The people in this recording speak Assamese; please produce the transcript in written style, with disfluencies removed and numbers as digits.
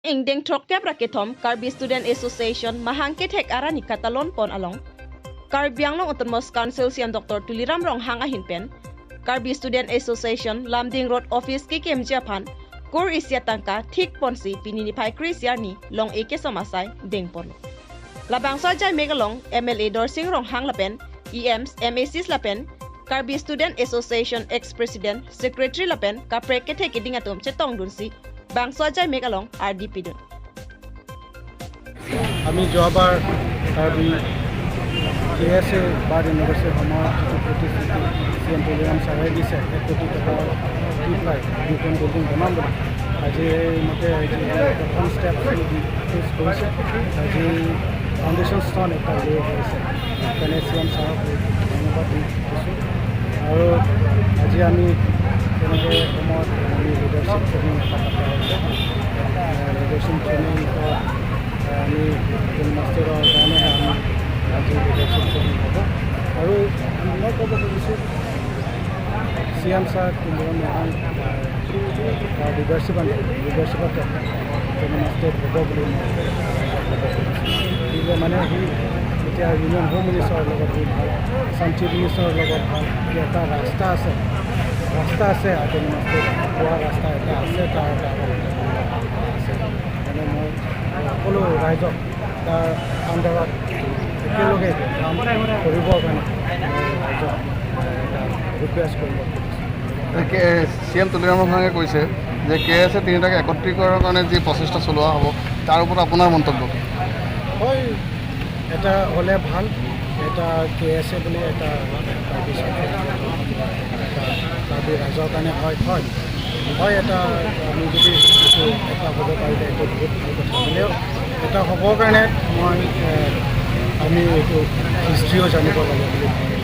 Ing deng thok kep rakethom Karbi Student Association mahang ke thek arani katalon pon along Karbi Anglong Autonomous Council CM Dr. Tuliram Ronghang ahin pen Karbi Student Association Lamding Road Office ki kem japan kur isia tangka thik ponsi pinini phai krisiarni long eke somasai deng pon labang so jai megalong MLA Dorsing Ronghang lapen EMs MACs lapen Karbi Student Association ex President Secretary lapen kapre ke thek dinga tum chetong dunsi bangso jai megalong RDP dun. আমি যোৱাবাৰ কাৰ্বি কে এছ এ বাৰ্ড ইউনিভাৰ্চিটিৰ সময়ত যিটো প্ৰতিশ্ৰুতি চি এম তুলিৰাম ছাৰে দিছে, 1 কোটি টকা দি পেলাই দুখন বিল্ডিং বনাম বুলি, আজি সেইমতে আজি প্ৰথম ষ্টেপ কৰিছে। আজি ফাউণ্ডেশ্যন ষ্টন এটা লে হৈছে। সেইকাৰণে চি এম ছাৰক ধন্যবাদ দিছোঁ। আৰু আজি আমি তেনেকৈ সময়ত আমি লিডাৰশ্বিপ ট্ৰেইনিং এটা পতা হৈছে। লিডাৰশ্বিপ ট্ৰেইনিঙত আমি মাষ্টাৰৰ কাৰণেহে আমি আজি লিডাৰশ্বিপ ট্ৰেইনিং হ'ব। আৰু মই ক'ব খুজিছোঁ, C M sir Tuliram Ronghang তাৰ লিডাৰশ্বিপ লিডাৰশ্বিপত অট'নমাছ ষ্টেট হ'ব বুলি মই ক'ব খুজিছোঁ। সি মানে সি এতিয়া ইউনিয়ন হোম মিনিষ্টাৰৰ লগত সি ভাল, আছাম চিফ মিনিষ্টাৰৰ লগত ভাল। সি এটা ৰাস্তা আছে, ৰাস্তা আছে, অট'নমাছ ষ্টেট পোৱা ৰাস্তা এটা আছে, তাৰ এটা আছে। মানে মই সকলো ৰাইজক তাৰ আণ্ডাৰত একেলগে কাম কৰিবৰ কাৰণে মই ৰাইজক এটা ৰিকুৱেষ্ট কৰিব খুজিছোঁ। চি এম তুলিৰাম ৰংহাঙে কৈছে যে কে এছ এ তিনিটাকে একত্ৰীকৰণৰ কাৰণে যি প্ৰচেষ্টা চলোৱা হ'ব, তাৰ ওপৰত আপোনাৰ মন্তব্য কি? হয়, এটা হ'লে ভাল। এটা কে এছ এ বুলি এটা কাৰ্বি এটা কাৰ্বি ৰাইজৰ কাৰণে হয় হয় হয় এটা আমি যদি এইটো এটা হ'ব পাৰিলে এইটো বহুত ভাল কথা। হ'লেও এটা হ'বৰ কাৰণে মই আমি এইটো হিষ্ট্ৰীও জানিব লাগে বুলি মই